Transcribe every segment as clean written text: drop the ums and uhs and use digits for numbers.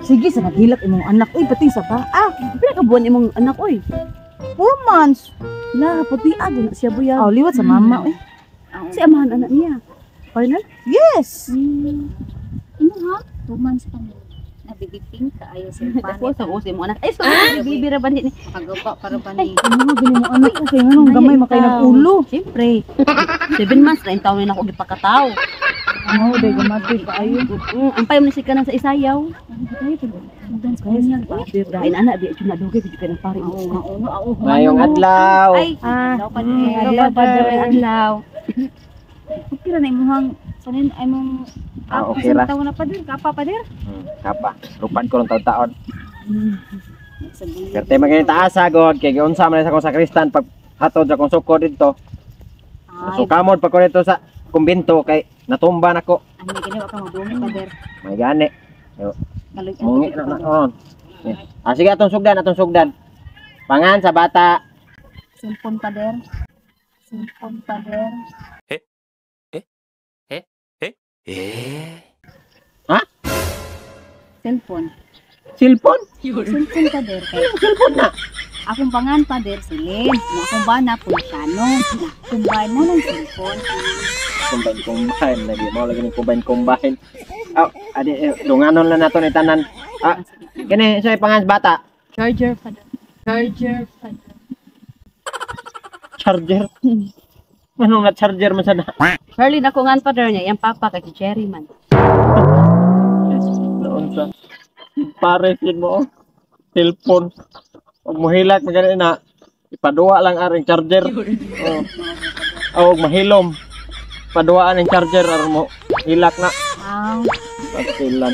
Sige sa naghilak imong anak uy, pating sa ba? Ah, Pila ka buwan imong anak oy? 4 months. La, puti ago na siya buyag. Aw, liwat sa mama uy. Si amahan anak niya. Partner? Yes. Imo ha? 2 months pa ni. Nabibiping ka ayo sa Dako panit. sa usi mo anak. Ay, so bibi ra ba ni? Pagawa para ba ni? Ano gani mo anak ko kay nganong gamay makay nag-ulo. Siyempre. 7 months na in taon na ako gipakataw. Ano day gamay kaayo. Ampay mo na siya kanan sa isayaw. Dance ko niya. Dahil anak di na dugay gid ka ng pare. Oo, oo, oo. Ngayong adlaw. Ay, Ah, Adlaw pa din. adlaw adlaw, adlaw. Okay ra na imuhang sanin ay mong Ah, okay ra. Tawo na pa dir, kapa pa dir. Kapa. Rupan ko ng taon-taon. Sa bulan. Perte man taas god kay giunsa man sa akong sakristan pag hatod sa akong suko didto. Ay, Sukamod pa ko dito sa kumbinto kay natumba nako. ano gani wa ka mabungi pa dir. May gani. Kaluy Mungi na na on. Ah, sige, atong sugdan, atong sugdan. Pangan sa bata. Cellphone pa dir. Cellphone pa dir. Ha? Cellphone. Cellphone? Cellphone pa dir kay Cellphone na. akong pangan pa dir si Lynn. Na akong bana Pulcano. Na akong bana ng cellphone. Combine combine lagi mo lagi ni combine combine. Ah, adi dunganon lang nato ni tanan. Ah, kini sa pangan sa bata. Charger pa dir. Charger pa dir. Charger. Anong na charger man sana? Charlie na ko ngan father niya, iyang papa kay si Cherry man. Noon sa pare yun mo oh. Cellphone. Og mohilak magani na ipaduwa lang aring charger. Oh. Og mahilom. Paduwaan ang charger aron mo hilak na. Aw, Patilan.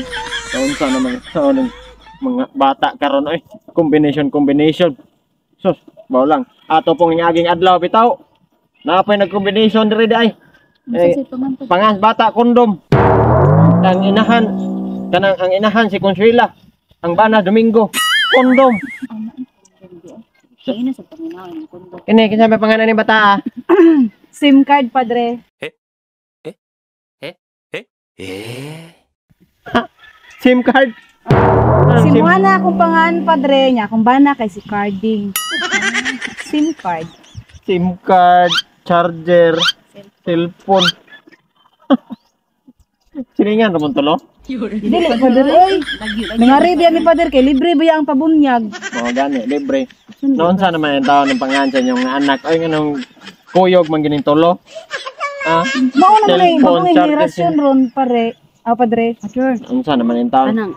Noon sa naman sa mga bata karon oy. Combination combination. Sus, bao lang. Ato pong ingaging adlaw bitaw. Napay nag-combination diri di ay. unsa Eh, say pangan pa? Pangas bata kondom. Ang inahan kanang ang inahan si Consuela. Ang bana Domingo. Kondom. Kaya na sa paminaw ng kondo. Kini kinsa may pangalan ni bata ah? SIM card padre. SIM card. Ah, Si Moana akong pangan padre niya, akong bana kay si Carding. SIM card. SIM card, charger, cellphone. Siningan ramon tulo? Dili padre oy. Lagi lagi. Nangari biya ni padre kay libre ba ang pabunyag? Mga gani, libre. Noon sa naman ang taon ng pangan sa inyong anak. Ay, nganong kuyog man gining tulo. Ah, Mao na man ay Cellphone, bagong charger, henerasyon ron pare. Ah, padre. Father, unsa naman ang taon? anang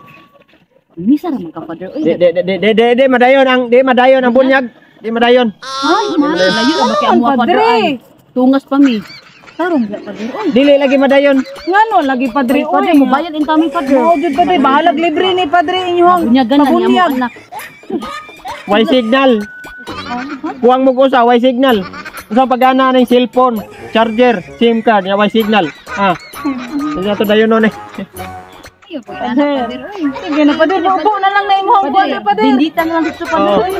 misa ra man ka father. Oy, Di, di, di, di, di, di, madayon ang, di, madayon ang bunyag. Di, madayon. Layo ra ba kay Ano amo man, father padre? ay. Tungas pa mi. Tarong ba father oy. Dili lagi madayon. Ngano lagi padre Oy, father oy. mo bayad in kami father. Mao jud padre, bahalag libre ni padre inyong Bunyagan na niya mo pabunyag. anak. Way signal. Kuwang mo ko sa way signal. Unsa pagana ning cellphone, charger, SIM card, ya way signal. Ah. Sige ato dayon nun eh. Ayo po anak pa dir. Oy. Sige na padre, buo na lang na imong padre padre. Bindita na lang dito father. Oh. Oy.